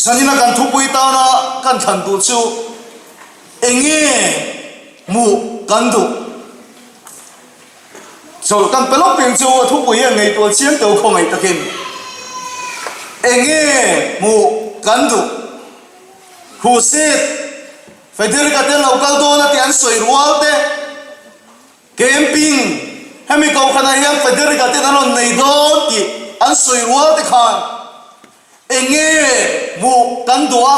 Zanina kan thupui tana kan thlan duh chu enge hmuh kan duh? Chawlh kan pe lawk peng chu a thupui hian ngaihtuah chiang teuh khawngaih takin enge hmuh kan duh? Crusade Federica te lo kal dawn a tih an sawi rual te. Camping, Hemi kohhranah hian Federica ten an rawn nei dawn tih an sawi rual te khan eng nge hmuh kan duh a,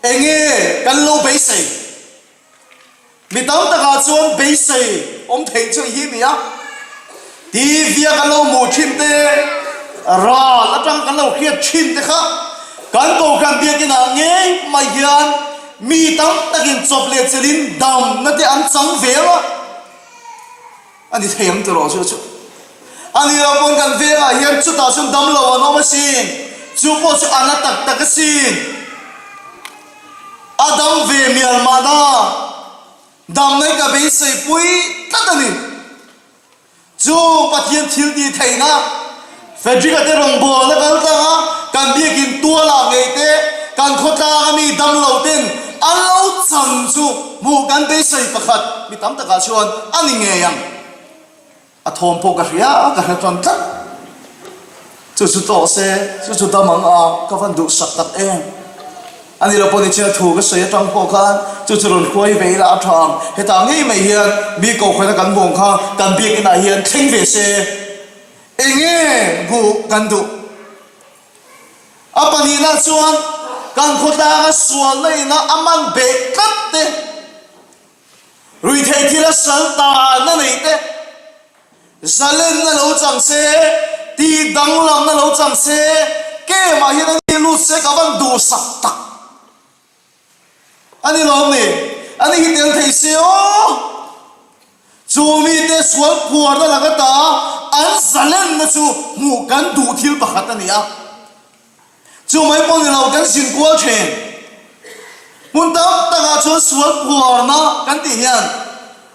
eng nge kan lo beisei? Mi tam takah chuan beisei awm theih chu hi ni a, TV a kan lo hmuh thin te, ral atang kan lo hriat thin te kha kan kohhran biakinah ngei mai hian Mi tam takin chawp leh chelin damna te an chang ve ang a, a ni thei ang tiraw chu chu. A ni lo pawn kan vengah hian chutah chuan dam lo an awm asin, chu pawh chu a na tak tak asin. A dam ve mial mahna damna hi ka beisei pui tlat a ni. Chu Pathian thil tih theihna Frederick-a te rawngbawlna kal tlang a, kan biakin tualah ngei te, kan khawtlang a mi damlo ten an lo chang chu hmuh kan beisei pakhat mi tam takah chuan a ni ngei ang. A thawm pawh ka hria a, ka hre tan tlat. Chu chu tawh se, chu chu dam ang a, ka van duhsak tak em. A ni lo pawh ni chiah thu ka sawi atang pawh khan chu chu rawn hruai ve ila a tha ang. Hetah ngei mai hian mi kohhran a kan bawng kha kan biakin ah hian thleng ve se. Enge buh kan duh? A pahnihna chuan kan khawtlanga sualna ina a man beh tlat te, ruihtheih thila sal tanna neih te, Zalenna lo chang se, tih danglamna lo chang se, kemah hian a ni lut se ka van duhsak tak a ni lawm ni? A ni hi tel thei se aw! Chu mite sual phuarna laka ta an zalenna chu hmuh kan duh thil pakhat a ni a. Chu mai pawh ni lo kan zin kual thin. Hmun tam takah chuan sual phuarna kan tih hian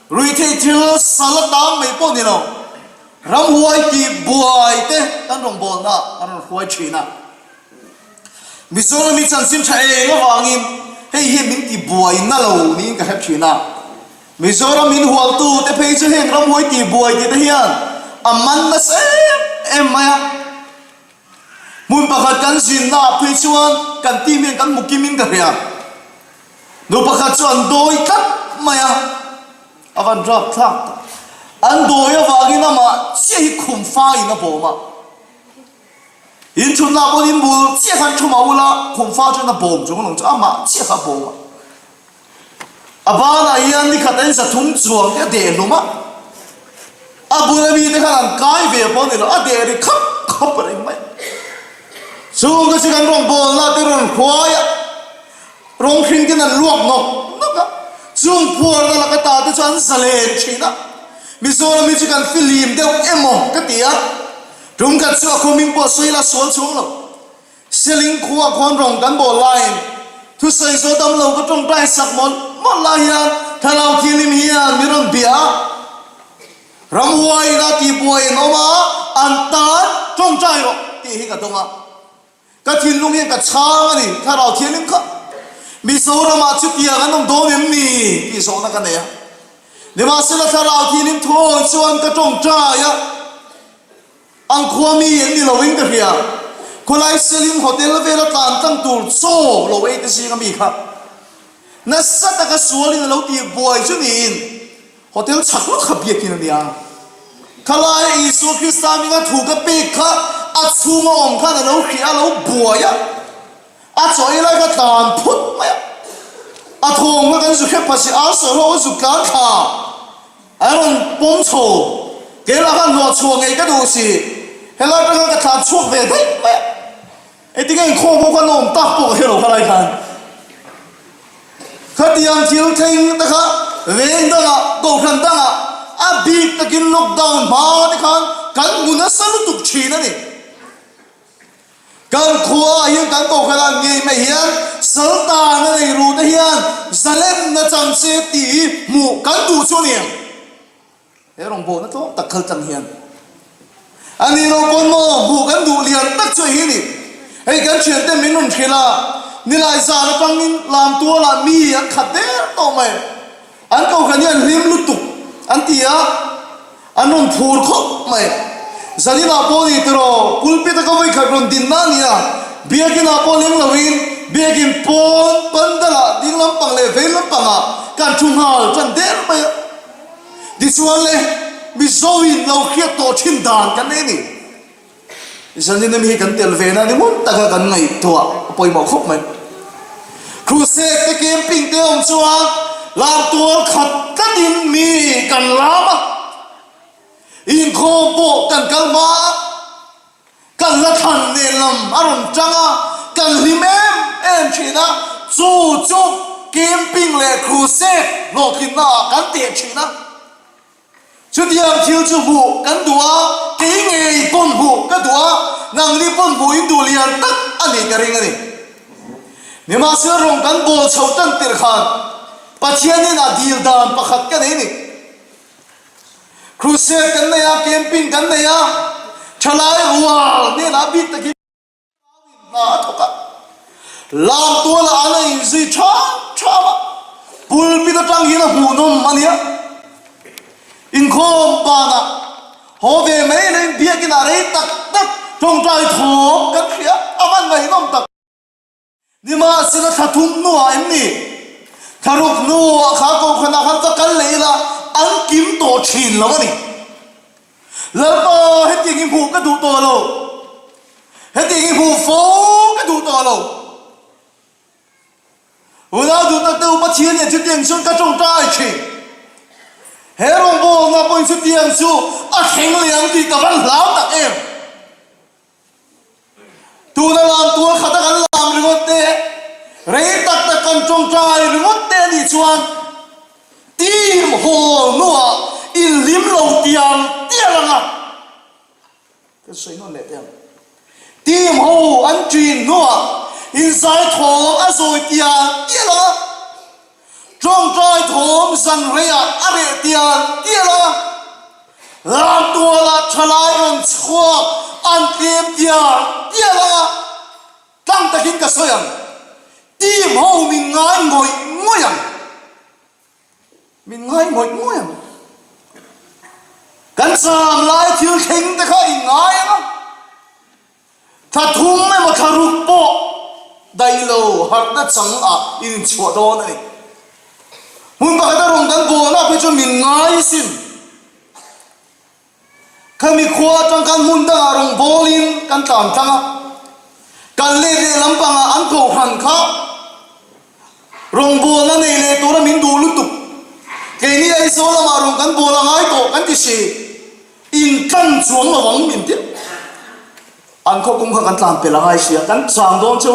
ruihtheih thil sal a tang mai pawh ni lo, ramhuai tih buai te kan rawngbawlna an rawn hruai thin a. Mizoram hi chanchin tha eng avangin hei hi min ti buai na lo niin ka hre thin a. Mizoram min hualtu te phei chu heng ramhuai tih buai tih te hian a man nasa em em mai a. Hmun pakhat kan zinna ah phei chuan kan team hian kan hmu kim in ka hria. Nu pakhat chu an dawi tlat mai a, a van drap thlak tak. An dawi avangin amah chiah hi khum faiin a bawm a. In thutna ah pawn in bul chiah khan thu mah ula, khum fa chuan a bawm chung alawm chu amah chiah kha a bawm a. A banah hian ni khat en 300 chuang te a deh hlum a, a bula mite khan an kai ve pawh a ni lo, a deh ri khap khap reng mai. Chhungte chu kan rawngbawlna te rawn hruai a, rawng hring ten an luak nawk nawk a, chung phuarna laka ta te chu an zalen thin a, Mizoram hi chu kan filim deuh emaw ka ti a, tum khat chu a khawming pawh sawi la sual chhung lo. Seling khua khawn rawng kan bawl laiin thusawi zawh dam lo ka tawngtai sak mawlh mawlh lai hian thlarau thianghlim hian min rawn bia a, ramhuaiin a tihbuai an awm a, an tan tawngtai rawh tih hi ka dawng a, ka thinlung hian ka chhang a ni, thlarau thianghlim kha Mizoramah chutiang an awm dawn em ni tih zawhna ka nei a, nimahsela thlarau thianghlim thuawi chuan ka tawngtai a. Ang khua mi an ni lo in ka hria. Khawlai Selim Hotel vela tlan tlang tur chaw lo ei te zinga mi kha nasa taka sualin a lo tih buai chu niin Hotel chhak lawk kha biakin a nia. Khalaia Isua Krista hminga thu ka pek kha a chhunga awm khan a lo hria a lo buai a, a chaw ei lai kha tlan phut mai a, a thawm kha kan zu hrep phasi ar sawi ho a zuk tlan thla. A rawn pawm chho, keimah khan hnawh chhuah ngei ka duh si, helai atanga ka tlan chhuak ve daih mai a, engtinge inkhawm ho khan awm tak pawh ka hre lo khalai khan. Khatiang thil thleng te kha veng dangah, kohhran dangah a bik takin lockdown hma te khan kan hmu nasa lutuk thin a ni. Kan khua ah hian kan kohhran ah ngei mai hian saltan a nei ru te hian zalenna chang se tih hi hmuh kan duh chu a ni em? He rawngbawlna tlawm tak khal tlang hian a ni lo pawn maw hmuh kan duh lian tak chu a hi a ni. Hei kan thiante min rawn hrilh a, nilai zan atangin lamtualah mi an khat der tawh mai. An kohhran hi an hlim lutuk an ti a, an rawn phur khawp mai. Zaninah pawh ni tiraw, pulpit a ka vawikhat rawn dinna a ni a, biakinah pawh leng loin biakin pawn pandalah ding lampang leh vei lampangah kan thu nghal tan der mai a. Tichuan le, Mizoin lo hriat tawh thin dan kan nei a ni. Zanin ami hi kan tel ve na ni ngun taka kan ngaihtuah a pawimawh khawp mai. Crusade te camping te awm chuan lam tual khat tlatin mi kan lam a, inkhawm pawh kan kal hma a, kan la thlan nen lam a rawn tang a, kan hlim em em thin a, chu chu camping leh crusade hlawhtlinna ah kan teh thin a. Chutiang thil chu hmuh kan duh a, kei ngei pawn hmuh ka duh a, nangni pawn hmuh in duh lian tak a nih ka ring a ni. Nimahsela rawng kan bawl chho tan tirh khan Pathianin a dil dan pakhat ka nei a ni. Crusade kan nei a, camping kan nei a, thalai rual hnenah bik takin, Hna a thawk a, lam tualah an a inzui ṭham ṭham a, pulpit aṭang hian a hmuhnawm a nia. Inkhawm banah haw ve mai loin biakinah rei tak tak ṭawngṭai thawm kan hria, a van ngaihnawm tak. Nimahsela thla thum hnuah em ni? Thla ruk hnuah kha kohhranah khan va kal leh ila an kim tawh ṭhin lo a ni. Lalpa, hetiang hi hmuh ka duh tawh lo. Hetiang hi hmuh fo ka duh tawh lo. Unau duh tak deuh Pathian nih chutiang chuan ka tawngtai thin. He rawngbawlna pawhin chutiang chu a thleng leh ang tih ka van hlau tak em. Tuna lam tual khata kan lam ringawt te, rei tak tak kan tawngtai ringawt te a nih chuan team hawl hnuah inhlim lo tial tial ang a. Kan sawi nawn leh teh ang. Team ho an ṭin hnuah inzai thawm a zawi tial tial ang a. Ṭawngṭai thawm zan reiah a reh tial tial a. Lamtualah ṭhalai rawn chhuak an tlem tial tial ang a. Tlang takin ka sawi ang. Team ho min ngai ngawih ngawih ang. Min ngai ngawih ngawih ang. Kan cham lai thil thleng te kha in ngai ang a. Thla thum emaw thla ruk pawh daih lo harhna chang ah in inchhuah dawn a ni. Hmun pakhat a rawn kan bawlna phei chuan min ngai sin. Khami khua atang khan hmun dangah rawn bawlin kan tlan tlang a, kan let leh lampangah an kohhran kha rawngbawlna nei leh tura min duh lutuk. Keini Aizawl lamah rawn kan bawl a ngai tawh kan ti si, in tlan chuang lo ang min ti. An khaw kum kha kan tlan pel a ngai sia, kan chang dawn cheu,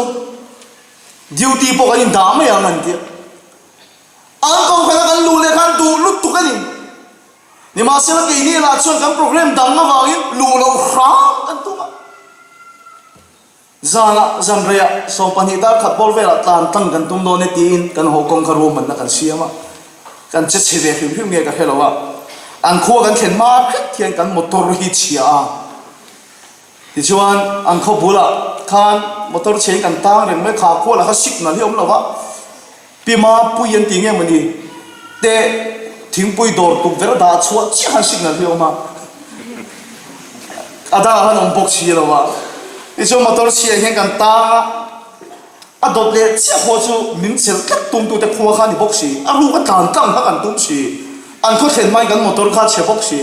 duty pawh kan indah mai ang an ti a. An kohhrana kan luh leh khan duh lutuk a ni. Nimahsela keini lah chuan kan program dang avangin luh loh hram kan tum a. Zanah zanreiah 12 dar khat bawr velah tlan tlang kan tum dawn e tiin kan haw kawng kha ruahmanna kan siam a. Kan che chhe ve hrim hrim nge ka hre lo a. An khua kan thlen hma hret hian kan motor hi chhia a. Tichuan an khaw bulah khan motor chhe in kan tang reng mai kha khua lah kha signal hi a awm lo va. Pi Mapui an ti nge mawni te thingpui dawr tukverh a dah chhuah chiah khan signal hi a awm a, a dangah khan awm bawk si lo a, tichuan motor chhiah hian kan tang a, a dawt leh chiah pawh chu min chelh tlat tum tute khua kha a ni bawk si, a ruk a tlan tlang kha kan tum si, an khaw thlen hmain kan motor kha a chhe bawk si.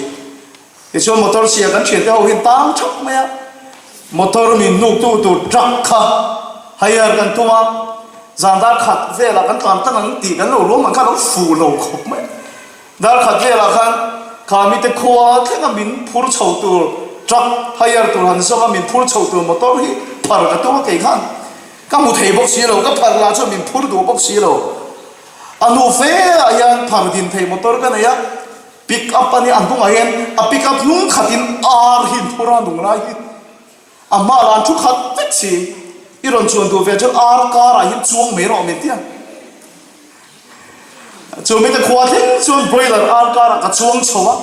Tichuan motor chhia kan thiante ho hian tang thap mai a, motor min hnuk tu tur truck kha hire kan tum a, zan dar khat velah kan tlan tlang ang tih kan lo ruam ang kha a lo fuh lo khawp mai a. Dar khat velah khan kha mite khua thlenga min phur chho tur truck hire tur han zawng a, min phur chho tur motor hi phar ka tum a kei khan ka hmu thei bawk si lo, ka phar lah chuan min phur duh bawk si lo. A hnu fe ah hian phar din thei motor ka nei a. Pick up a nia, a hnungah hian a pick up hnung khatin ar hi in phur a nung lai hi a hma lah an thu khat vek si, i rawn chuan duh ve chuan ar karah hian chuang mai rawh min ti a. Chu mite khua thleng chuan broiler ar karah ka chuang chho a,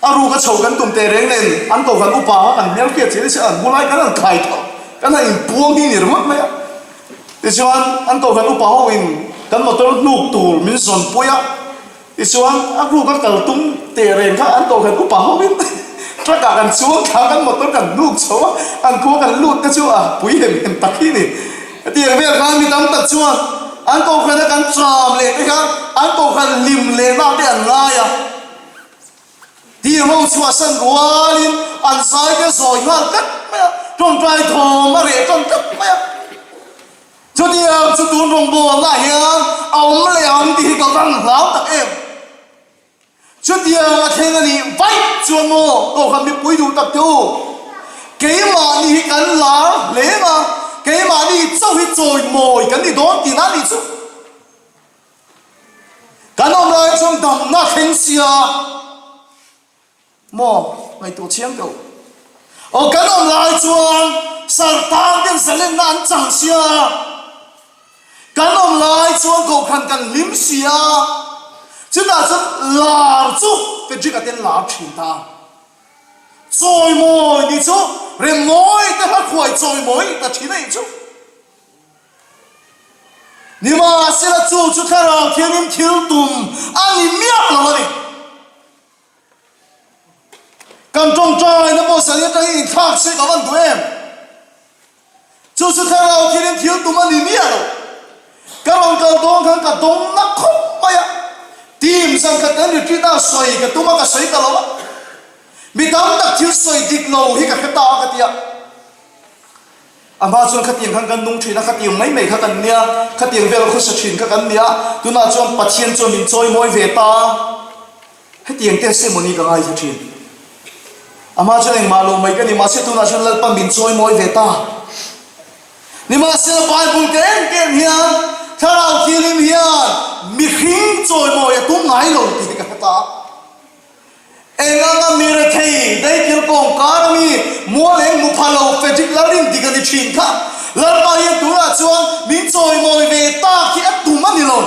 a ruk a chho kan tum teh reng nen an kohhran upa kha kan hmelhriat chiah nise an bulai kan han khai tho. Kan han inpuang hi ni ringawt mai a. Tichuan an kohhran upa ho in kan motor hnuk tur min zawn pui a. Tichuan a group a kal tum teh reng kha an kohhran upa ho in truck ah kan chuang thla a, kan motor kan hnuk chho a, an khua kan lut te chu a pui hem hem tak hi ni. Hetiang vel khan mi tam tak chuan an kohhran a kan tram leh te kha an kohhran hlim lehna te an ngai a. Tirho chhuahsan rualin an zai te zawi nghal tlat mai a, tawngtai thawm a reh tawn tlat mai a. Chutiang chu tun rawngbawlnaah hian a awm leh ang tih hi ka van hlau tak em. Chutiang a thleng a nih vaih chuan maw Kohhran mipui duh tak te u, keimahni hi kan lar hle a, keimahni chauh hi chawimawi kan ni dawn tihna a nih chu. Kan awm lai chuan damna thleng sia maw ngaihtuah chiang teuh. Aw kan awm lai chuan sartan ten zalenna an chang sia, kan awm lai chuan kohhran kan hlim sia, chutah chuan lar chu Frederick-a ten lar thin ta. Chawimawi ni chu Remmawi te hla khuai chawimawi ta thin a ih chu. Nimahsela chu chu Thlarau Thianghlim thil tum a ni miah lo a ni. Kan tawngtaina pawh zan atangin inthlak se ka van duh em? Chu chu Thlarau Thianghlim thil tum a ni miah lo. Ka rawn kal dawn khan ka dawng na khawp mai a. Team zan khat kan retreat a sawi ka tum a ka sawi ta lo a. Mi tam tak thil sawi dik lo hi ka hre ta a ka ti a. A hma chuan khatiang khan kan nung thin a, khatiang mai mai kha kan nia, khatiang vel khawsa thin kha kan nia, tunah chuan Pathian chuan min chawimawi ve ta. Hetiang te semawni ka ngaithla thin. A hma chuan engmah lo mai ka ni, mahse tunah chuan Lalpa min chawimawi ve ta. Nimahsela Bible ka em em hian Thlarau Thianghlim hian mihring chawimawi a tum ngai lo tih hi ka hre ta. Eng anga mi rethei daikil kawng kar ami mual eng mu pha lo Frederick Lalrin dik a ni thin kha. Lalpa hian tunah chuan min chawimawi ve tak hi a tum a ni lo.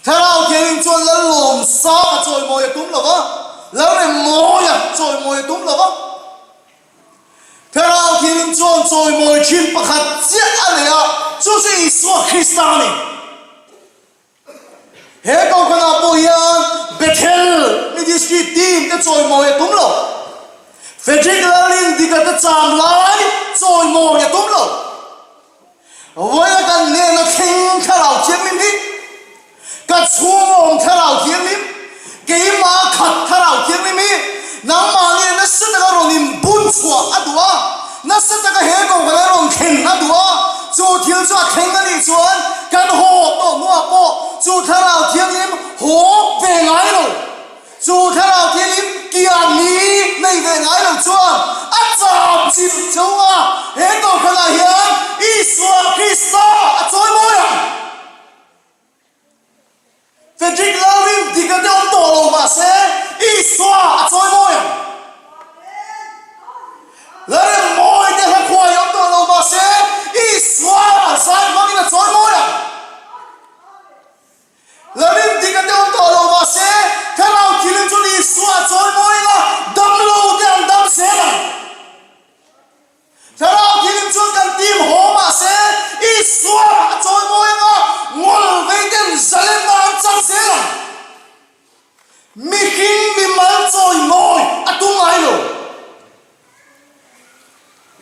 Thlarau Thianghlim chuan Lallawm sang a chawimawi a tum lo va, Lalremmawi a chawimawi a tum lo va. Thlarau Thianghlim chuan chawimawi thin pakhat chiah a nei a, chu chu Isua Krista a ni. He kohhranah pawh hian Bethel Ministry team te chawimawi a tum lo. Frederick Lalrin dika te cham lai chawimawi a tum lo. Vawiina kan hnena thleng Thlarau Thianghlim hi ka chhungawm Thlarau Thianghlim, keimah khat Thlarau Thianghlim hi nangmah nge nasa taka rawn inbun chhuah a duh a, Nasa taka he kohhran a rawn thlen a duh a, chu thil chu a thleng a nih chuan kan haw tawh hnuah pawh chu Thlarau Thianghlim haw ve ngai lo, chu Thlarau Thianghlim kian ni nei ve ngai lo chuan a cham chilh cheu a, he kohhranah hian Isua Krista a chawi mawi ang. Frederick Lalrin dik a deuh tawh lo mahse Isua a chawi mawi ang. Lalrin mawi te hla khuai awm tawh lo mahse Isua zai hmangin a chawi mawi ang. Lalrin dik a deuh tawh lo mahse Thlarau thilin chuan Isua a chawi mawi ang a, damlo te an dam zel ang. Thlarau thilim chuan kan tim haw mahse Isua a chawimawi anga ngawl veiten zalenna an chang zel ang. Mihring mimal chawimawi a tum ngai lo.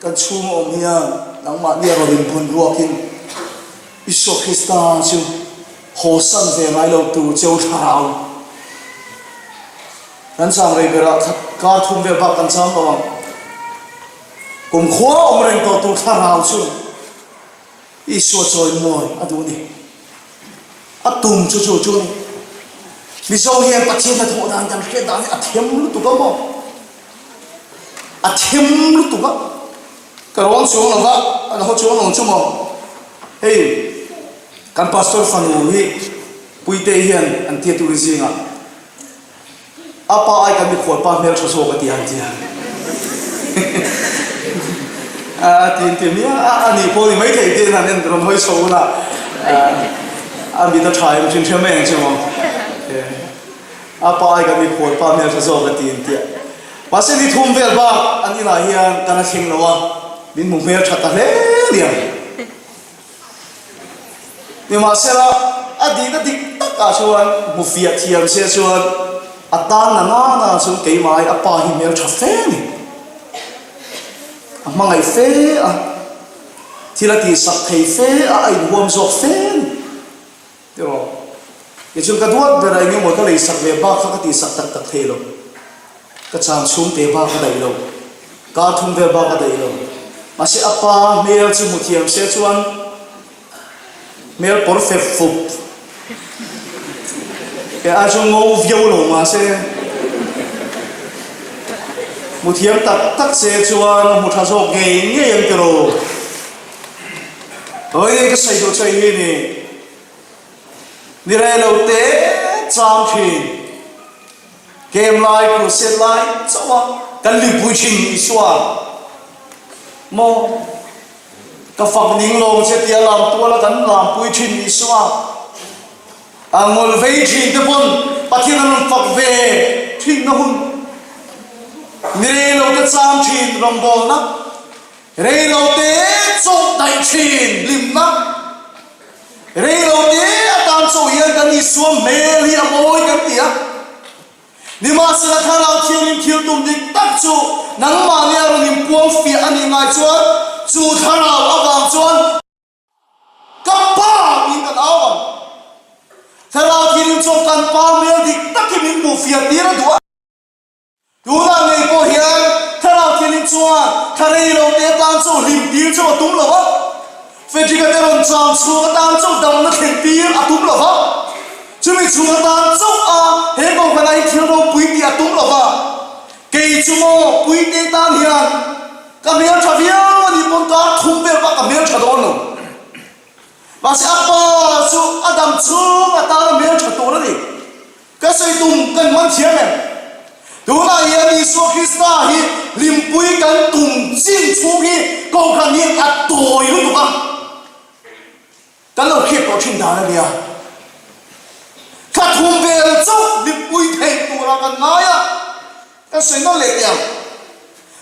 Kan chhung a awm hian nangmahni a rawn inbun ruakin Isua Krista chu hawsan ve ngai lo tur cheu thlarau Kan chang rei berah kar thum vel bak kan chang lo ang. Kum khua awm reng tawh tur thlarau chu Isua chawimawi a duh a ni. A tum chu chu chu a ni. Mizo hian Pathian hnathawh dan kan hriat dan hi a them lutuk a maw? A them lutuk a. Ka rawn chuang lo va, an haw chuang lo chu maw? Hei, kan pastor fanu hi Puitei hian an tia tur zingah A pa ai kan mikhual pa hmel tha zawk a ti ang tia a ti an ti a nia a nih pawh ni maithei te an en rawn hawi chho hun a a mit a tha em thin hria mai ang che maw a pa ai kan mikhual pa hmel tha zawk a ti an tia mahse ni thum vel bak an inah hian kan a thleng lo a. Min hmu hmel tha ta hle liam. Nimahsela, a dihna dik takah chuan hmu fiah thiam se chuan a tan na nana chuan keimah ai a pa hi hmel tha fe a ni. A hmangaih fe a, thil a tihsak thei fe a, a inhuam zawk fe a ni. Tiraw? Tichuan ka duat ber a eng emaw ka leisak ve bak kha ka tihsak tak tak thei lo. Ka chang chhungte bak a daih lo. Kar thum vel bak a daih lo. Mahse a pa hmel chu hmu thiam se chuan hmel pawr fep fup ke ai chuan ngo viau lo mahse hmu thiam tak tak se chuan a hmu tha zawk ngei ngei ang tiraw? Hawi ka sawi duh chu hei hi ni. Ni rei lo te chang thin. Kem lai crusade lai chauh a kan lipui thin Isua maw ka fak ning lo che tia lam tuala kan lampui thin Isua a ngawl vei thin te pawn Pathian an rawn fak ve thin na hun ni rei lo te chang thin rawngbawlna Reilote chawlh daih thin hlimna, reilote atan chauh hian kan Isua hmel hi a mawi kan ti a. Nimahsela Thlarau Thianghlim thil tum dik tak chu nangmahni a rawn inpuang fiah a nih ngai chuan chu Thlarau avang chuan Ka Pa tiin kan au ang. Thlarau Thianghlim chuan kan Pa hmel dik tak hi min hmuh fiah tir a duh a. Tunah ngei pawh hian Thlarau Thianghlim chuan thla rei lo te atan chu hlim tir chu a tum lo va, Frederick-a te rawn cham chhung atan chu damna thlen tir a tum lo va, chumi chhung atan chauh a he kohhranah hi thil ropui tih a tum lo va, kei chu maw Puite tan hian ka hmeltha viau a nih pawn kar thum vel bak ka hmeltha dawn lo. Mahse a pa chu a dam chhung atan a hmeltha tur a ni. Ka sawi tum kan hman thiam em? Tunah hian Isua Krista hi hlimpui kan tum chin chhung hi kohhran hi a tawi lutuk a, kan lo hriat tawh thin dan a nia. Thla thum vel chauh hlimpui theih turah kan ngai a, kan sawi nawn leh teh ang.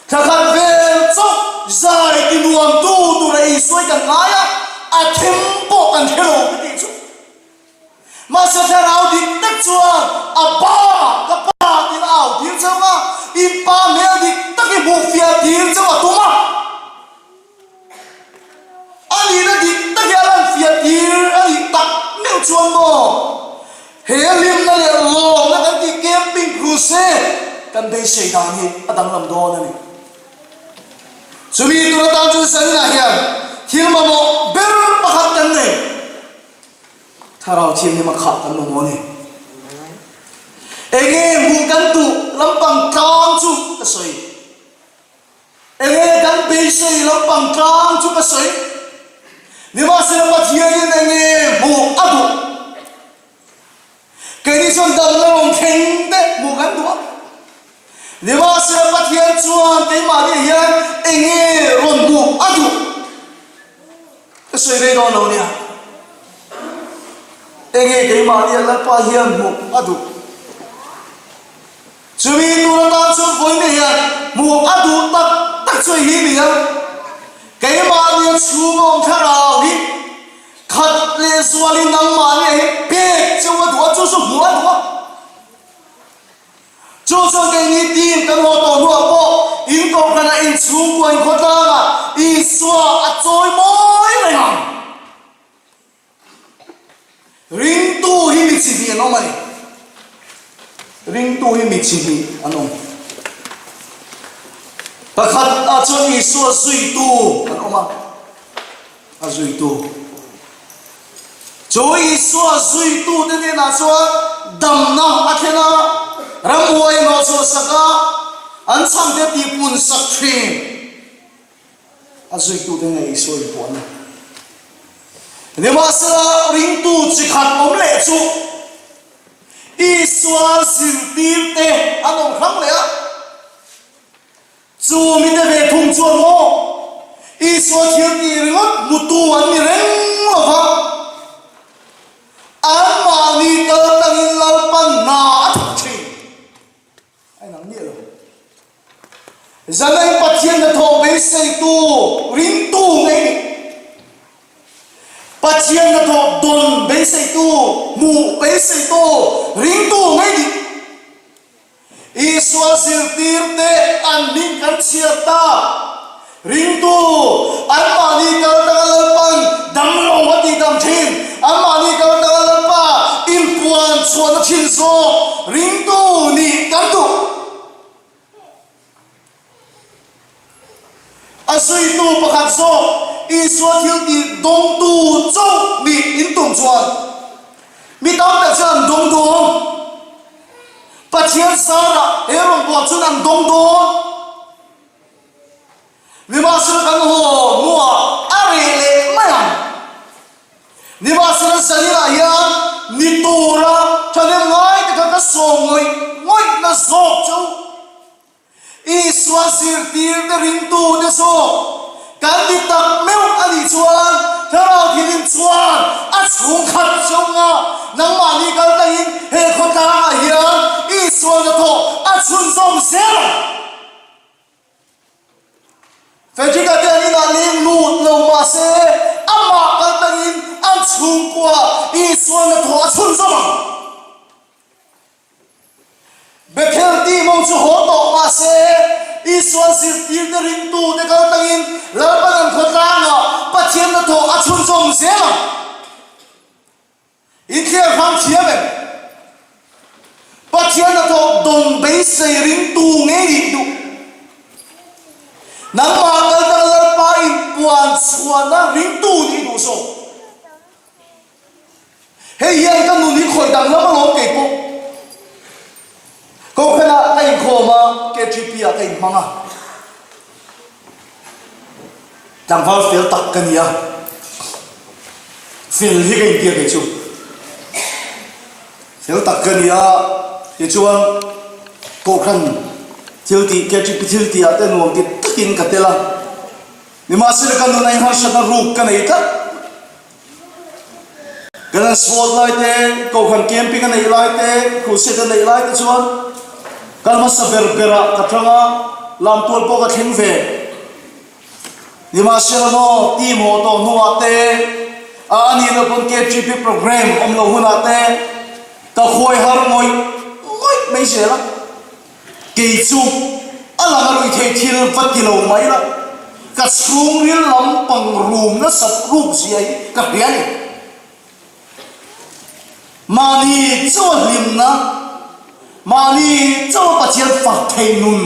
Thla khat vel chauh zai ti nuamtu tura Isua hi kan ngai a, a them pawh kan hre lo ka tih chu. Mahse thlarau dik tak chuan a pa, ka pa tiin a au tir chauh a, in pa hmel dik tak hi hmuh fiah tir chauh a tum a. A nihna dik tak hi a lan fiah tir a nih tak meuh chuan maw he hlimna leh lawmna kan tih camping crusade kan beisei dan hi a danglam dawn a ni. Chumi tur atan chuan Sanina hian thil mamawh ber pakhat kan nei. Thlarau Thianghlim a khah kan mamawh a ni. Enge hmuh kan duh lampang tlang chu ka sawi. Enge kan beisei lampang tlang chu ka sawi. Nimahsela Pathianin enge hmuh a duh? Keini chuan damna rawn thleng te hmuh kan duh a. Nimahsela Pathian chuan keimahni hian enge rawn hmuh a duh? Ka sawi rei dawn lo nia. Enge keimahni a Lalpa hian hmuh a duh. Chumi tur atan chuan vawiin hian hmuh a duh tak tak chu hei hi ni a. Keimahni a chhung a awm thlarau hi khat leh zualin nangmahni a hi pek cheu a duh a, chu chu hmuh a duh a. Chu chuan keini team kan haw tawh hnuah pawh in kohhranah in chhungkua in khawtlangah Isua a chawi mawi reng ang. Ringtu hi mi chi hnih an awm a ni. Ringtu hi mi chi hnih an awm. Pakhat ah chuan Isua zuitu an awm a. A zuitu. Chu Isua zuitute hnenah chuan damna a thlen a, ramhuai hnawhchhuah sak a, an chhamte tihpun sak thin. A zuitute hnenah Isua inpuan a. Nimahsela, ringtu chi khat awm leh chu Isua zirtirte an awm hrang leh a. Chu mite ve thung chuan maw Isua thil tih ringawt hmutu an ni reng lo va, anmahni kal tangin Lalpan hna a thawk thin. A inang miah lo. Zanain Pathian hnathawh beisei. beiseitu ringtu ngei nih. Pathian hnathawh dawn beiseitu, hmuh beiseitu ringtu ngei nih. Isua zirtirte an hming kan chhiar ta. Ringtu, anmahni kal tanga Lalpan damlo a tihdam thin, anmahni kal tanga Lalpa inpuan chhuahna thin zawk ringtu nih kan duh. A zuitu pakhat zawk Isua thiltih dawngtu chauh nih in tum chuan mi tam tak chuan an dawng dawn. Pathian sarah he rawngbâwl chuan an dawng dawn. Nimahsela kan haw hnuah a reh leh mai ang. Nimahsela zaninah hian ni tura thahnem ngai te kha ka sawm ngawih ngawihna zawk chu Isua zirtirte ringtute zawk kan ti tak meuh a nih chuan Thlarau Thianghlim chuan a chhungkhat zawnga nangmahni kal tangin he khawtlangah hian Isua hnathawh a chhunzawm zel ang. Frederick-a te an inah leng lut lo mah se, amah kal tangin an chhungkua Isua hnathawh a chhunzawm ang. Bethel tih mo chu haw tawh mah se, Isua zirtirte ringtute kal tangin Lalpan an khawtlangah Pathian hnathawh a chhunzawm zel ang. Inthiar hmang thiam em? Pathian hnathawh dawn beisei ringtu ngei nih duh. Nangmah kal dang Lalpa inpuan chhuahna ringtu nih duh zawk. Hei hian ka nun hi khawih danglam alawm kei pawh. Kohhranah ka inkhawm a, KTP ah ka inhmang a. Tlangval fel tak ka ni a, fel hi ka intia kei chu. Fel tak ka ni a, tichuan Kohhran thil tih, KTP thil tih ah te nuam ti takin ka tel a. Nimahsela ka nun a inharsatna ruk ka nei tlat. Kan han sual lai te, Kohhran camping a neih lai te, crusade a neih lai te chuan kal hmasa ber berah ka tang a, lamtual pawh ka thleng ve. Nimahsela maw, team haw tawh hnuah te, a anih loh pawn KTP program awm loh hunah te ka khuai har ngawih ngawih mai zel a. Kei chu a lang a ruih theih thil va ti lo mai la, ka chhungril lampang rum nasat ruk zia hi ka hria a ni. Mahni chauha hlimna, mahni chauha Pathian fak theih nun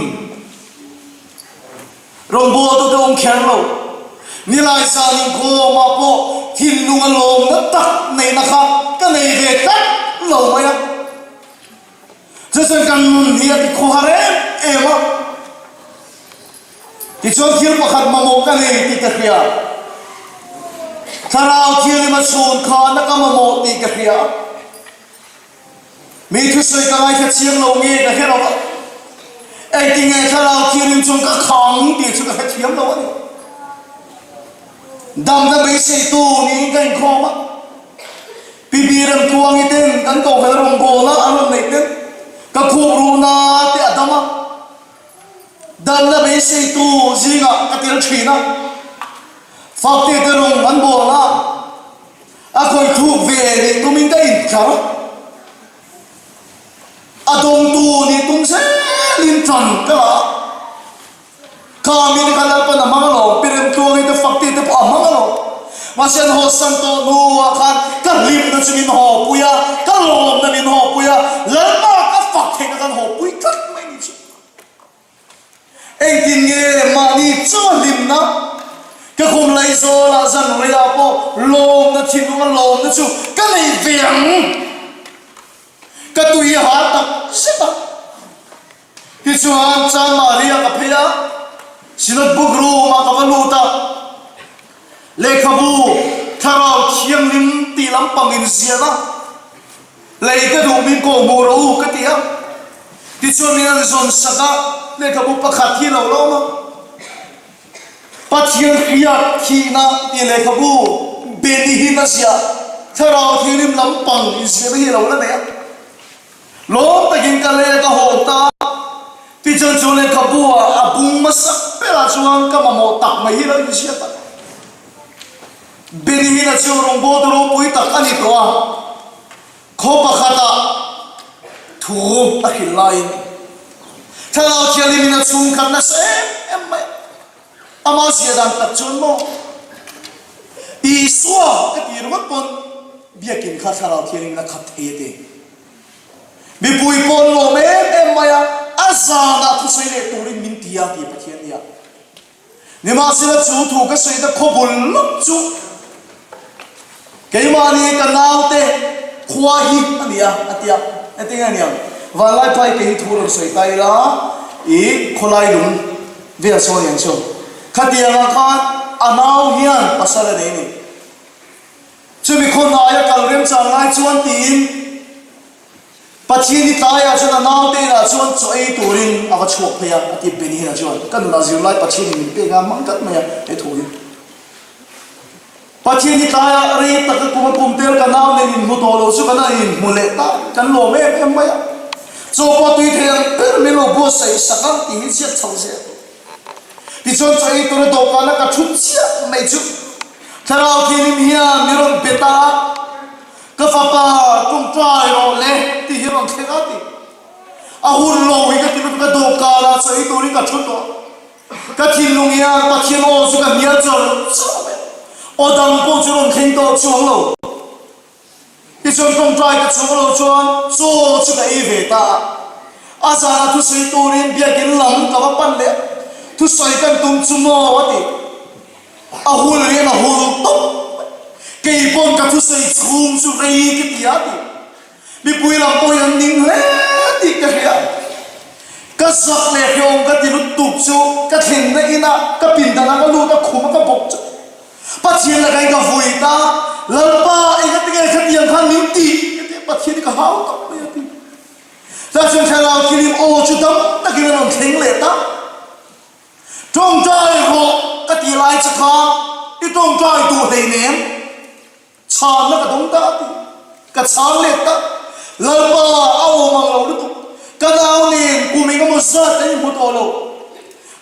rawngbawltute awm kher lo. Nilai zan inkhawmah pawh thinlunga lawmna tak neihna kha ka nei ve tlat lo mai a. Chu chuan kan nun hi a ti khawhar em em a. Tichuan thil pakhat mamawh ka nei tih ka hria. Thlarau Thianghlim a chhun khana ka mamawh tih ka hria. Mi thusawi ka ngaithla chiang lo nge ka hre lo a. Engtinge Thlarau Thianghlim chuan ka khang tih chu ka hrethiam lo a ni. Damna beiseitu niin ka inkhawm a. Pi Biramtluangi ten kan kohhran rawngbawlna an rawn neih ten ka khup ruhna te a dam a, damna beiseitu zingah ka tel thin a, Fakte te rawng an bawlna a khawih thuk ve nih tumin ka intlar a, a dawngtu nih tum zelin tan ka la a. Kha mite kha Lalpan a hmang alawm, pi Remtluangi te Fakti te pawh a hmang alawm. Mahse an hawsan tawh hnuah khan ka hlimna chu min hawpui a, ka lawmna min hawpui a, Lalpa ka fak theihna khan hawpui tlat mai ni chu. Engtin nge mahni chunga hlimna, ka khum laizawlah zan reiah pawh lawmna thinlunga lawmna chu ka nei ve ang. Ka tui a har tak zet a. Tichuan, Chanmari-ah ka phei a, Synod Book Room-ah ka va lut a, lehkhabu Thlarau Thianghlim tih lampang inziahna lei ka duh min kawh hmuh rawh u ka ti a. Tichuan min an zawn sak a, lehkhabu pakhat hi a lo la awm a, Pathian hriat thihna tih lehkhabu Benny Hinn a ziah Thlarau Thianghlim lampang inziahna hi a lo la nei a. Lawm takin ka lei a ka hawn ta. Tichuan chu lehkhabu ah a bung hmasa berah chuan ka mamawh tak mai hi lo inziak a. Benny Hinn-a chu rawngbawltu ropui tak a ni tawh a, khaw pakhatah thu a hrilh laiin Thlarau Thianghlimin a chhungkhat nasa em em mai a. Amah zia dan tak chuan maw Isua ka ti ringawt pawn biakin kha Thlarau Thianghlimin a khat thei a ti. Mipui pawh an lawm em em mai a, a zanah thusawi leh turin min ti a ti Pathian nia. Nimahsela chu thu ka sawi ta khaw bul lawk chu keimahni ka naute khua hi a ni a, a ti a. Engtin nge niang? Vanlaiphai kei hi thu rawn sawi ta ila i khawlai lung vel sawn ang chu. Khatiangah khan a nau hian pasal a nei a ni. Chumi khaw hnaia kal remchang lai chuan tiin Pathian i tlaiah chuan a naute inah chuan chaw ei turin a va chhuak phei a, a ti Benny Hinn-a chuan. Ka nunah zirlai Pathianin min pek a, mang tlat mai a he thu hi. Pathian i tlaiah rei taka kum a kum tel ka nau nen inhmu tawh lo chu kan han inhmu leh ta, kan lawm em em mai a. Chaw pawh tui thei ang ber min lo buatsaih sak a tih hi chhiat chho zel. Tichuan chaw ei tura dawhkana ka thut chiah mai chu Thlarau Thianghlim hian mi rawn bet a, Ka fapa tawngtai rawh le tih hi rawn thleng a ti. A hun lo hi ka ti lutuk a, dawhkanah chaw ei turin ka thu tawh. Ka thinlung hian Pathian aw chu ka hnial chawr chawr mai a, aw dang pawh chu rawn thleng tawh chuang lo. Tichuan tawngtai ka chhung lo chuan chaw chu ka ei ve ta a. A zanah thusawi turin biakin lam ka va pan leh a, thusawi kan tum chu maw a ti. A hul rian a hul tawp mai. Kei pawn ka thusawi chhung chu rei ka ti a ti. Mipui lam pawh hi an ning hle tih ka hria. Ka zak leh hrehawm ka ti lutuk chu ka thlenna inah ka pindanah ka lut a, khum a ka bawk chu. Pathian lakain ka vui ta, Lalpa engati nge khatiang khan min tih? Ka ti a, Pathian hi ka hau tak mai a ti. Tah chuan thlarau thilim aw chu dam takin a rawn thleng leh ta. Tawngtai rawh ka ti lai che kha i tawngtai duh hleinem. Chhanna ka dawng ta a ti. Ka chhang let ta. Lalpa a awm ang lo lutuk. Ka nau nen kum eng emaw zat kan inhmu tawh lo.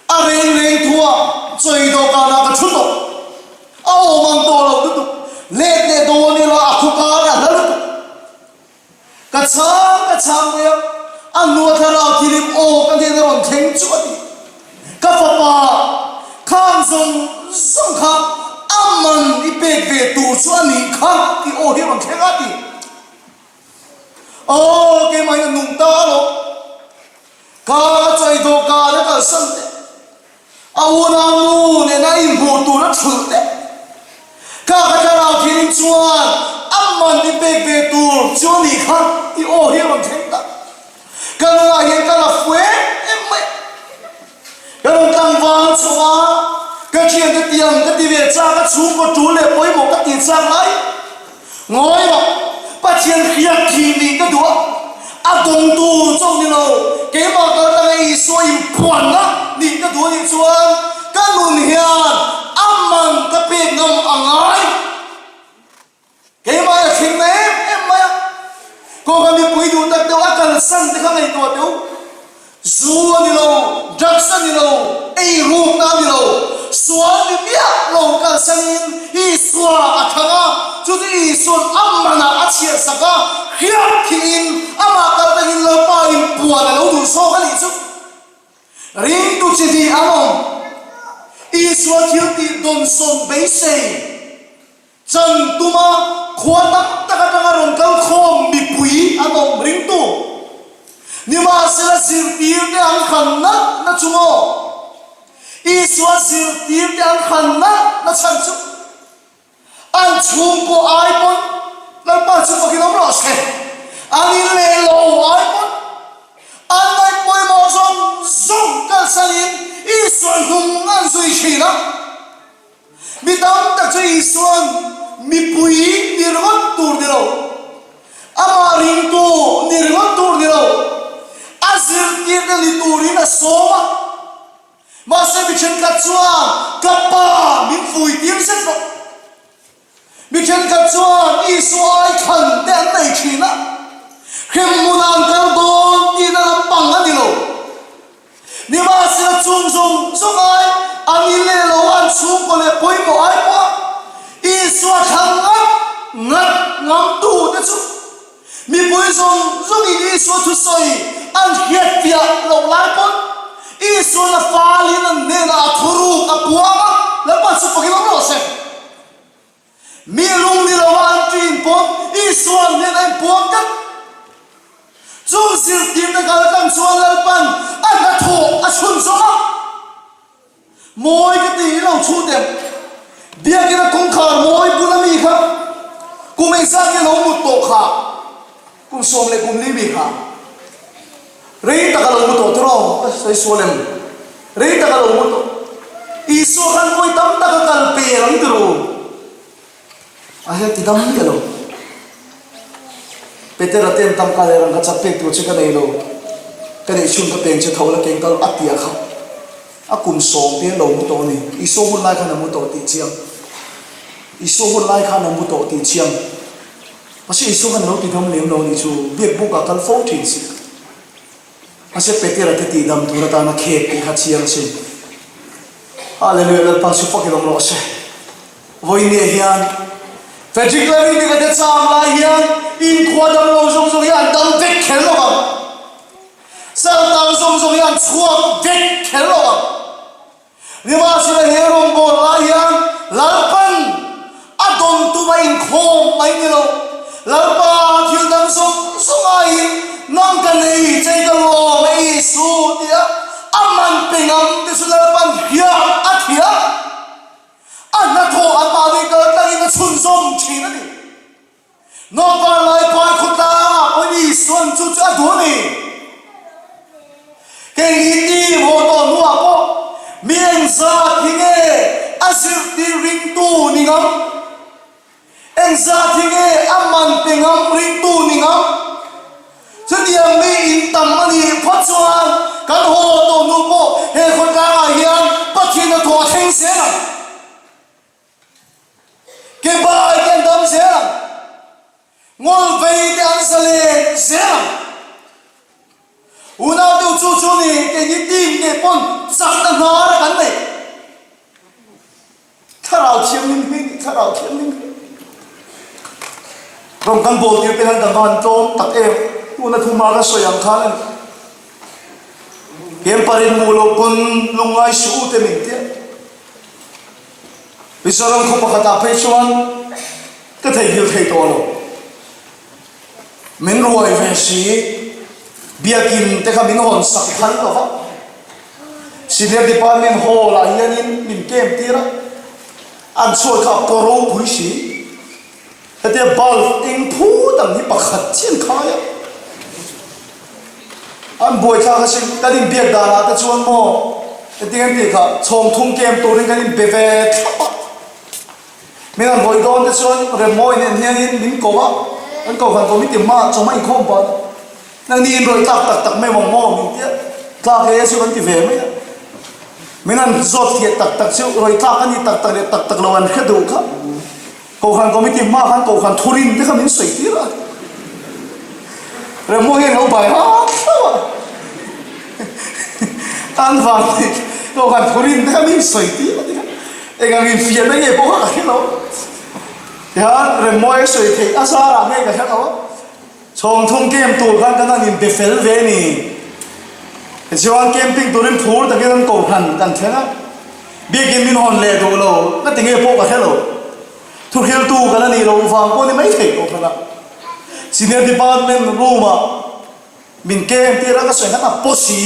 A reng reng thuah chawi dawhkanah ka thu tawh. A awm ang tawh lo lutuk. Let leh dawn ila a khawkar a hla lutuk. Ka chhang ka chhang mai a, a hnua thlarau thilim aw ka hnena rawn thleng chu a ti. Ka fapa, khang zawng zawng kha a man i pek ve tur chu a nih kha tih aw hi a rawn thleng a ti. Aw, keimah hian a nung ta alawm. Ka chawi dawhkan a kalsan teh. A unau nu nena inhmuh tur a thulh teh. Ka ka thlarau thianin chuan a man i pek ve tur chu a nih kha tih aw hi a rawn thleng ta. Ka nunah hian ka la fu em em mai a. Ka rawn tlangval chho a, ka thiante tiang ka ti ve chak a, chhungkaw tul leh pawimawh ka ti chak lai. Ngawi rawh, Pathian hriat thih nih ka duh a, a dawngtu chauh ni lo, keimah kal tanga Isua inphuanna nih ka duh a nih chuan ka nun hian a man ka pek ngam a ngai. Keimah hi a thleng na em em mai a, kawngka mipui duh tak deuh a kalsan te kha ngaihtuah teh u. Zu a ni lo, drugs a ni lo, eirukna a ni lo, sual ni miah lo kalsanin Isua a thlang a, chu chu Isua'n a manah a chhiahsak a, hriat thihin amah kal tangin Lalpa inpuan a lo duh zawk a nih chu. Ringtu chi hnih an awm, Isua thiltih dawnsawn beisei. Chan tuma khua tam tak atanga rawn kal khawm mipui an awm ringtu. Nimahsela zirtirte an hran nalh na chu maw? Isua zirtirte an hran nalh na chhan chu an chhungkaw ai pawn Lalpa chu fakin awm rawh se. An in leh lo ai pawn an ngaih pawimawh zawng zawng kalsanin Isua hnung an zui thin a. Mi tam tak chu Isua'n mipui ni ringawt tur ni lo, amah ringtu ni ringawt tur ni lo, a zirtirna ni turin a sawm a. Mahse mi thenkhat chuan, Ka Pa, min fuitir zet rawh. Mi thenkhat chuan Isua ai thlan te an nei thin a, hremhmunah an kal dawn tihna lampang a ni lo. Nimahsela chung zawng zawng ai an in leh lo an chhungkaw leh pawimawh ai pawh Isua thlang ngat ngat ngamtute chu mipui zawng zawngin Isua thusawi an hriatfiah loh lai pawn Isuan a falin an hnenah a thuruk a puang a, Lalpa chu fakin awm rawh se. Mi lung ni lova an ṭin pawn Isua an hnenah a inpuang tlat. Chung zirtirna kal tlang chuan Lalpan a hnathawh a chhunzawm a. Mawi ka ti i lo chhut em? Biakina kawngkhar mawi bula mi kha kum engzat nge lo mut tawh kha? Kum sawm leh kum li mi kha rei tak a lo mu tawh tiraw? Ka sawi sual em? Rei tak a lo mu tawh. Isua khan vawi tam tak a kal per ang tiraw? A hel ti dam miah lo. Petera ten tangka leh rangka chak pek tur che ka nei lo. Ka neih chhun ka peng che tho la keng kal a tia kha. A kum sawm te a lo mu tawh a ni. Isua hun lai khan a mu tawh tih chiang. Isua hun lai khan a mu tawh tih chiang. Mahse Isua khan a lo ti dam lem lo a nih chu. Biak buk ah kal fo thin si. Mahse Petera te tih dam tur atana khek tih kha chiang sin. Hallelujah Lalpa chu fakin awm rawh se. Vawinia hian Frederick Levy te ka cham lai hian inkhua dam lo zawng zawng hi an dam vek kher lo ang. Saltang zawng zawng hi an chhuak vek kher lo ang. Nimahsela he rawngbâwl lai hian Lalpan a dawn tum a inkhâwm mai ni lo. Lalpa thil dang zawng zawng aiin nang ka nei che ka lawm e Isu tia a man pe ngam te chu Lalpan hiam a thiam. A hnathawh anmahni kal tlangin a chhunzawm thin a ni. Nawpa Laipai khawtlangah pawhin Isuan chu chu a duh a ni. Keini team haw tawh hnuah pawh mi engzat hi nge a zirtir ringtu ni ngam? Engzat hi nge a man pe ngam ringtu ni ngam? Chutiang mi in tam a nih phawt chuan kan haw tawh hnu pawh he khawtlangah hian Pathian a thawh a thleng zel ang. Ke bai te an dam zel ang. Ngawl vei te an za len zel ang. Unau deuh chu chu ni keini team nge pawn chakna hnar a kan nei. Thlarau Thianghlim hi ni Thlarau Thianghlim hi. Rawng kan bawl tir te hian kan va han tlawm tak em. Tuna thuma ka sawi ang khan a ni. Kemparin hmuh loh pawn lungngai suh u te min tia. Mizoram khaw pakhatah phei chuan ka theihnghilh thei tawh lo. Min ruai ve si, biakin te kha min hawn sak phal lo va. Senior Department Hall ah hianin min camp tir a, an chhuat kha a paw ropui si. Hetia bulb eng phut ang hi pakhat chiah an khai a. An buaithlak asin, kan inbiak danah te chuan maw hetiang an tih kha chhawng thum kem turin kan inbe ve thlap a. Min han hawi dawn te chuan Remmawi nen hianin min ko a, kan ko han committee hmaah chawhma inkhawm pah a, nangni inrawih tlak tak tak mai vang maw min tia, tlak e chu kan ti ve mai a. Min han zawt fiah tak tak chu rawih tlak a ni tak tak leh tak tak lo an hre duh kha. Kohhran committee hma khan kohhran thurin te kha min sawi tir a, Remmawi hian lo bai hak hlauh a, an vang hi kohhran thurin te kha min sawi tir a tikhan eng ang infiahna nge pawh kha ka hre lo, tihian Remmawi a sawi theih a zarah nge ka hre lo a. Chhawngthum camp tur khan kan han inbe fel ve ni. Tichuan camping turin phur takin an kohhran kan thleng a, biakin min hawn leh duh lo, ka ti nge pawh ka hre lo. Thuhriltu ka la nih loh vang pawh ni maithei kohhran a. Senior department room ah min camp tir a, ka sawi khan a paw si,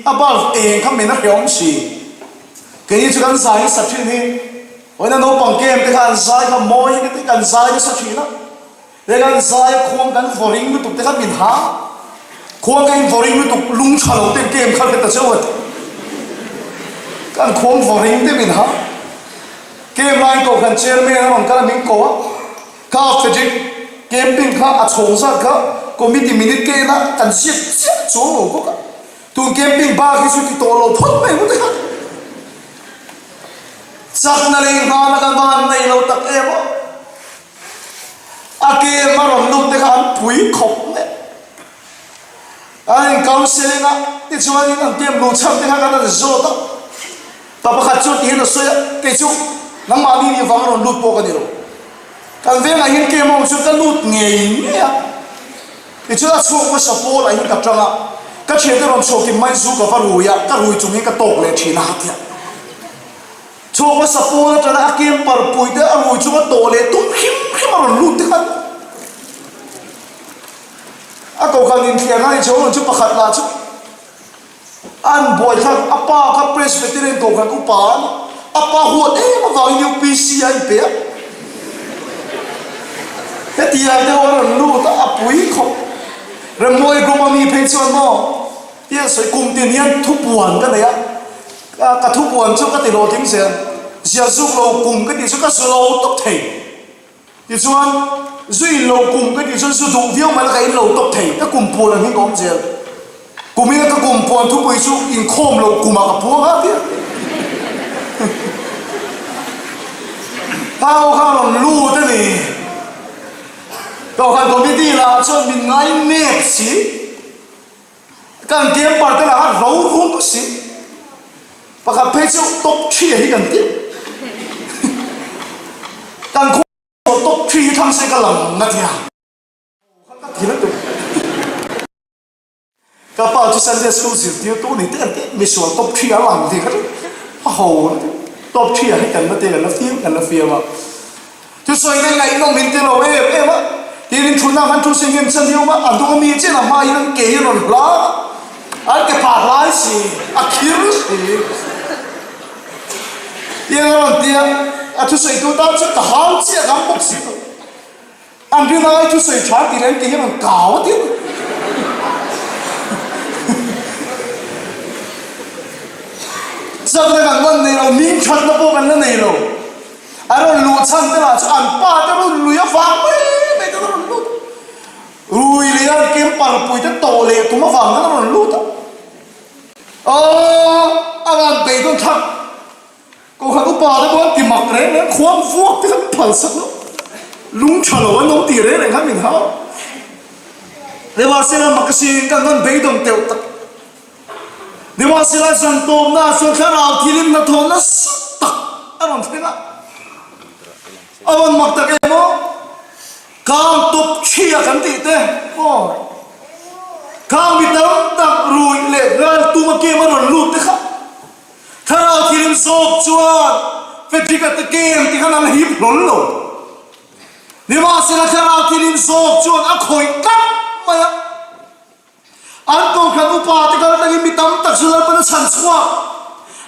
a bulb eng kha min a hreawm si. Keini chu kan zai nasa thin hi, vawiina naupang camp te kha an zai kha mawi hi ka ti, kan zai nasa thin a. Heng an zai a khuang kan vawring lutuk te kha min ha. Khuang ka in vawring lutuk lung tha lo ten kem kha hre ta cheu a ti. Kan khuang vawring te min ha. Kem laiin kohhran chairman a rawn kal a min ko a. Kha Frederick camping kha a chhawng zat kha committee minute ka en a kan ziak chiah chuang lo bawk a. Tun camping bak hi chu ti tawh lo phawt mai ngawt a. Chakna leh inghahna kan van nei lo tak em aw. A kem a rawn lut te kha an pui khawp mai. An inkal. Counselling a, tichuanin an camp luh chhan te kha kan han zawt a. Pa pakhat chu tihian a sawi a, kei chu nangmahni nih vang a rawn lut pawh ka ni lo. Kan vengah hian camp a awm chuan ka lut ngei ngei a. Tichuan a chhuak hmasa pawlah hian ka tang a, ka thiante rawn chhuak in maizu ka va rui a, ka rui chung hian ka tawk leh thin a tia. Chhuak hmasa pawl atanga a camper pui te a rui chung a tawh leh tum hrim hrim a rawn lut te khan a kohhran inthliar khan inchhawng rawn chu pakhat lah chu an buaithlak a pa kha Presbyterian kohhran upa a ni a pa huat em avangin UPC a inpe a hetiang deuh a rawn lut a a pui khawp Remmawi group a mi phei chuan maw Tia sawi kum tin hian thupuan ka nei a, ka thupuan chu ka ti hlawhtling zel. Zia zuk lo kum ka tih chu ka zu lo tawp thei. Tichuan, zu in lo kum ka tih chuan zu duh viau mai la ka in lo tawp thei. Ka kum puan ang hi ka awm zel. Kumina ka kum puan thupui chu inkhawm lo kumah ka puang a tia. Thau kha a rawn lut a ni. Kohhran committee lah chuan min ngai nek si. Kan camper te lah ro rum si. Pakhat phei chu top thri hi kan ti. Kan khua top thri hi thlang se ka lang na tia. Ka ti lutuk. Ka pa chu Sunday school zirtirtu ni te an ti misual top thri a lang ti kha chu a ho lutuk. Top thri ah hi kan la te kan la fiam kan la fiam a. Thusawi te ngaihnawm in ti lo em em a, tin in thutna khan thu sing em chan hi awm a, a hnung ami chen a hma in an ke hi a rawn hlang a, an ke phah hlai si, a khir si. Tiang a rawn ti a, a thusawi tu tan chuan ka hau chiah dang bawk si lo. An rin ai thusawi tha tih leh an ke hi a rawn kau a tia. Chakna kan rawn nei lo, min thatna pawh kan la nei lo. A rawn luh chhan te lah chu an pa te rawn lui avang mai mai te a rawn lut a. Rui leh an camper pui te tawh leh tum avang khan a rawn lut a. Aww a rawn beidawn thlak. Kohhran upa te pawh an ti mak reng reng, khuang vuak te khan phal sak lo. Lung tha lo an lo ti reng reng khan min hau. Nimahsela mak asin kan rawn beidawng teuh tak. Nimahsela zan tawpnaah chuan thlarau thilin hnathawh nasa tak a rawn thleng a. A rawn mak tak em aw? Kang tawp chhia kan tih te aw. Kang mi tam tak ruih leh nghal tuma kem a rawn lut te kha. Thlarau thilin zawk chuan Frederick-a te kem ti khan an hip hlawl lo. Nimahsela thlarau thilin zawk chuan a khawih tlat mai a. An kohhran upa te kal atangin mi tam tak chu Lalpan a chhan chhuak.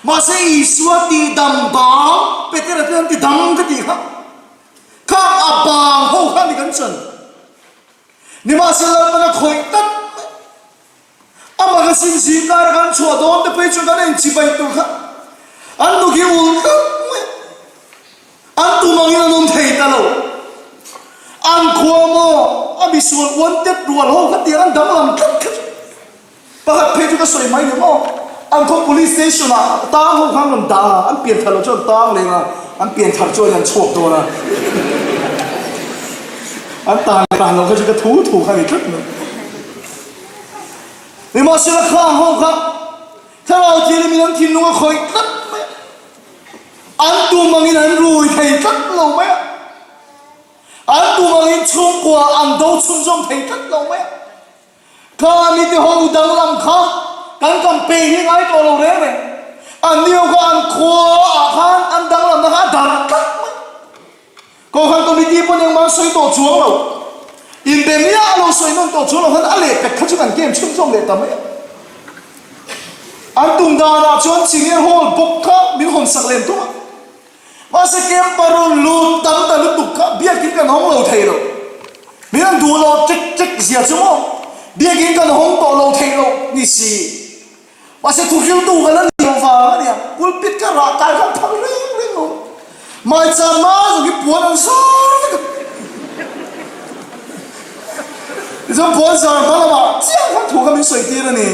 Mahse Isua tihdam bang Petera te an ti dam ka tih kha. Khang a bang ho kha ni kan chan. Nimahse Lalpan a khawih tlat mai. A magazine zingkar a kan chhuah dawn te phei chuan kan inchibai tur kha an nu khi ul tlat mai. An tum angin an awm thei ta lo. An khua maw a misual uan tet rual ho kha tiang an danglam tlat kha chu. Pakhat phei chu ka sawi mai ni maw. An khaw police station ah tang ho khan rawn dah a, an pian thar lo chuan an tang leng a, an pian thar chuan an chhuak dawn a. An tan leh tan lo kha chu ka thu thu kha ni tlat mai. Nimahsela khang ho kha thlarau thianghlim in an thinlung a khawih tlat mai a. An tum angin an rui thei tlat lo mai a, an tum angin chhungkua an do chhunzawm thei tlat lo mai a. Kha mite ho danglam kha kan campaign hi ngai tawh lo reng reng. An ni ho kha an khua ah khan an danglamna kha a darh tlat mai. Kohhran committee pawn engmah an sawi tawh chuang lo. Inbe miah lo sawi nawn tawh chuang lo khan a lehpek kha chu kan game chhunzawm leh ta mai a. An tum danah chuan Senior Hall bawk kha min hawn sak lem tum a. Mahse camp a rawn lut tam ta lutuk kha biakin kan hawng lo thei lo. Min an duh lo ṭek ṭek zia chu maw biakin kan hawng tawh lo thei lo ni si. Mahse thuhriltu ka la ni lo vang a nia, pulpit ka rah kai khan phal reng reng lo. Maicham hma zawng hi puan an zar vek a. Tichuan puan zar hma lamah chiah khan thu kha min sawi tir a ni.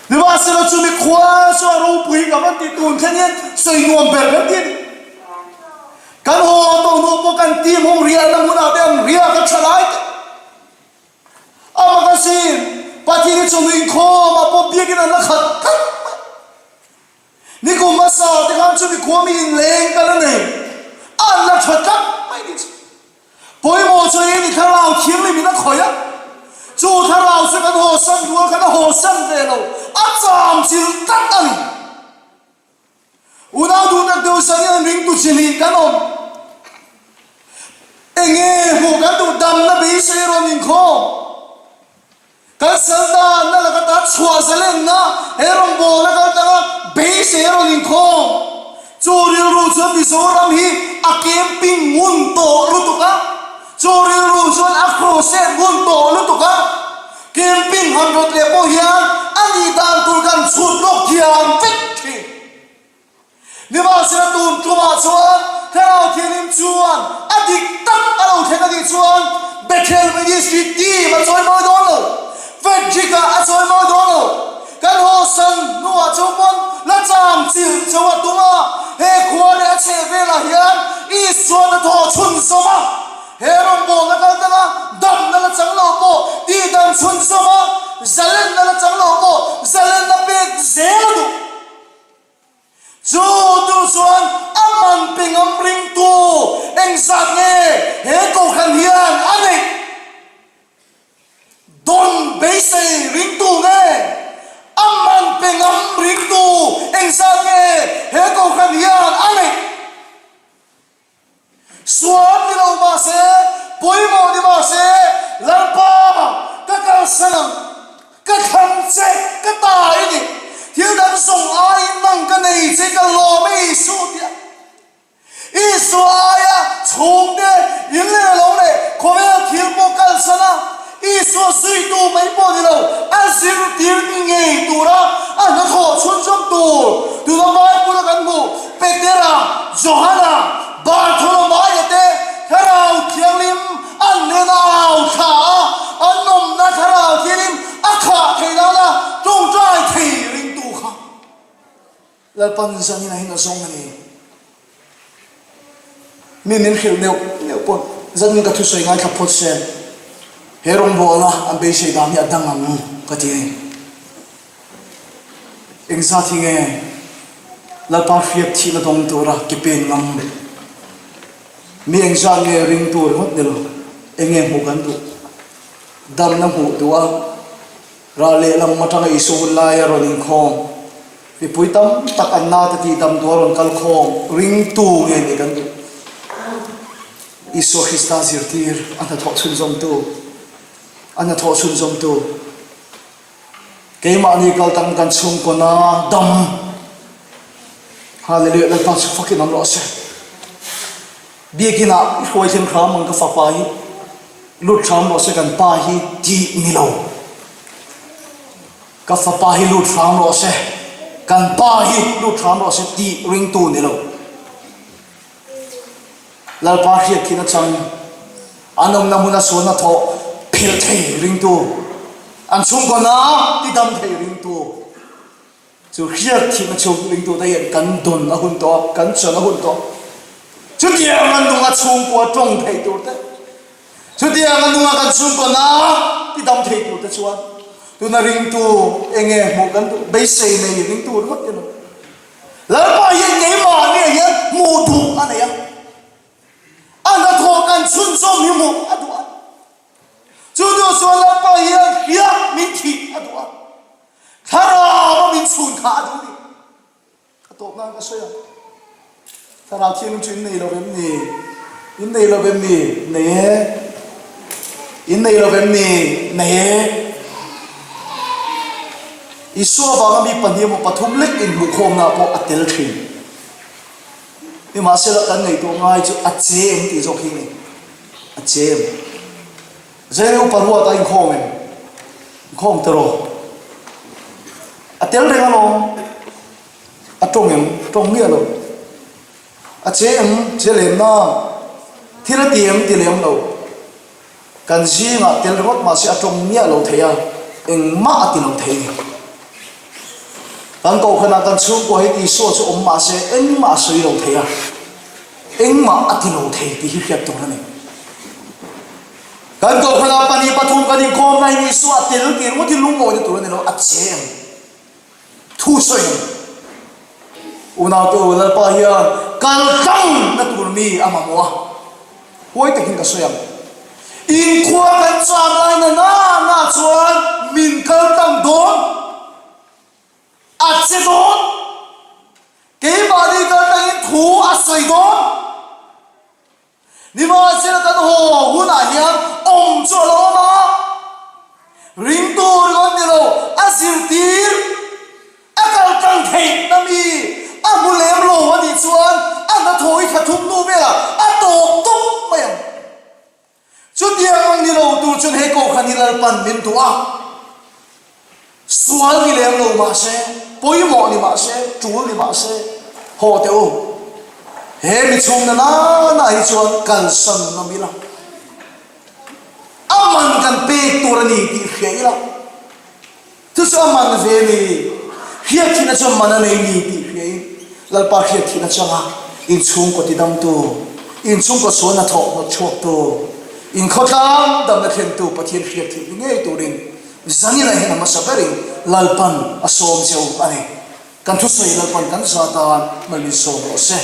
Nimahsela chumi khua chu a ropui ka van tih tun thleng hian sawi nuam ber kan ti a ni. Kan haw tawh hnu pawh kan team ho riahna hmunah te an riak a tha lai te. Amah kan. hi chawhnu inkhawm ah pawh biakin an la khat tlat mai. Nikum hmasa te khan chumi khua mi inleng kal a nei a an la tha tlat mai ni chu. Pawimawh chu ei ni thlarau thianghlim in a khawih a, chu thlarau chu kan hawsan rual khan a hawsan ve lo, a cham chilh tlat a ni. Unau duh tak deuh zan hian ringtu chi hnih kan awm. Enge hmuh kan duh damna beisei rawn inkhawm. Kan sal danna laka ta chhuah zalenna he rawngbawlna kal tanga beisei a rawn inkhawm. Chu rilru chuan Mizoram hi a camping ngun tawh lutuk a, chu rilru chuan a crusade ngun tawh lutuk a, camping han rawt leh pawh hian a nih dan tur kan chhut lawk thiam vek thin. Nimahsela tun tumah chuan Thlarau Thianghlim chuan a dik tak a lo thleng a nih chuan Bethel Ministry team a chawi mawi dawn lo, Frederick-a a chawi mawi dawn lo. Kan hawsan hnuah chu pawn la cham chilh chauh a tum a, he khua leh a chheh velah hian Isuan a thaw chhunzawm a, he rawngbawlna kal tanga damna la chang lo pawh tihdam chhunzawm a, zalenna la chang lo pawh zalenna pek zel a duh. Chu tu chuan a man pe ngam ringtu engzat nge he kohhran hian a neih dawn beisei ringtu nge a man pe ngam ringtu engzat nge he kohhran hian a neih? Sual ni lo mahse, pawimawh ni mahse, Lalpa, ka kalsan ang, ka thlang che, ka ta i ni, thil dang zawng aiin nang ka nei che, ka lawm e Isua tia. Isua aia chhungte in leh lo leh khawvel thil pawh kalsan a, Isua zuitu mai pawh ni lo, a zirtir ngei tura a hnathawh chhunzawm tur tuna Bible a kan hmuh Petera, Johana, Bartholomaia te Thlarau Thianghlim an hnena au thla a, an awmna Thlarau Thianghlim a khah theih nana tawngtai thei ringtu kha. Lalpan zanin ah hian a zawng a ni. Mi min hrilh neuh neuh pawh zanin ka thusawi ngaithla phawt se, he rawngbawlna an beisei dan hi a dang ang ka ti a ni. Engzat hi nge Lalpa hriat thihna dawng tura ke pen ngam? Mi engzat nge ringtu ringawt ni lo, enge hmuh kan duh? Damna hmuh duh a, Rah lehlam atanga Isua hun laia rawn inkhawm, mipui tam tak an nate tih damdawi a rawn kal khawm ringtu nge nih kan duh. Isua Krista zirtir a hnathawh chhunzawmtu, a hnathawh chhunzawmtu, keimahni kal tang kan chhungkawna dam. Hallelujah, Lalpa chu fakin awm rawh se. Biakin ah i hruai thleng hram ang ka fapa hi lut hram rawh se kan pa hi tih ni lo. Ka fapa hi lut hram rawh se kan pa hi lut hram rawh se tih ringtu ni lo. Lalpa hriat thin atang an awmna hmuna sualna thawh phelh thei ringtu, an chhungkawna tidam thei ringtu. Chu hriat thihna chu ringtute hian kan dawn a hun tawh a, kan chan a hun tawh. Chutiang a nunga chhungkua tawng thei tur te, chutiang a nunga kan chhungkaw na tidam thei tur te chuan tuna ringtu eng nge hmuh kan duh, beisei nei ringtu ringawt te lo. Lalpa hian keimahni ah hian hmuh duh a nei a, a hnathawh kan chhunzawm hi hmuh a duh a. Chu duh chuan Lalpa hian hriat min thih a duh a. Thlarau a min chhun kha a duh ni. Ka tawp nan ka sawi ang. Thlarau thianghlim chu in nei lo vem ni? In nei lo vem ni? Nei e. In nei lo vem ni? Nei e. Isua vanga mi pahnih emaw pathum lek inhmuhkhawmna pawh a tel thin. Nimahsela kan ngaihtuah ngai chu a che em tih zawk hi a ni. A che em? Zai upa ruat a inkhawm em? Inkhawm teh rawh. A tel reng alawm. A tawng em? Tawng miah lo. A che em? Che lem na. Thil a ti em? Ti lem lo. Kan zingah tel ringawt mahse a tawng miah lo thei a, engmah a ti lo thei ni. Kan kohhranah kan chhungkua hi Isua chu awm mahse engmah a sawi lo thei a, engmah a ti lo thei tih hi hriat tur a ni. Kan kohhranah pahnih pathum kan inkhawm na hi Isua a tel tih ringawt hi lungawina tur a ni lo, a che ang. Thu sawi ang. Unaute u, Lalpa hian kal tlang na tur mi a mamawh a, huai takin ka sawi ang. Inkhua kan cham lai na na na chuan min kal tlang dawn. A che dawn. Keimahni kal tlangin thu a sawi dawn. Nimahsela kan haw hunah hian awm chu a lo awm a, ringtu ringawt ni lo, a zirtir, a kal tlang theihna mi a hmu lem lo a nih chuan a hnathawh hi thla thum hnu velah a tawp tawp mai ang. Chutiang ang ni lo tur chuan hei kohhran hi Lalpan min duh a, sual ni lem lo mah se, pawimawh ni mah se, tul ni mah se, haw teh u. He mi chhungna nana hi chuan kalsan ngam ila, a man kan pek tur a ni tih hria ila, Chu chu a man ve ni. Hriatthihna chuan man a nei ni tih hriain Lalpa hriatthihna changa inchhungkaw tidamtu, inchhungkaw sual hnathawh hnawt chhuaktu, inkhawtlang damna thlentu Pathian hriatthih ni ngei turin zaninah hian a hmasa berin Lalpan a sawm cheu a ni. Kan thusawi Lalpan kan za tan mal min sawm rawh se.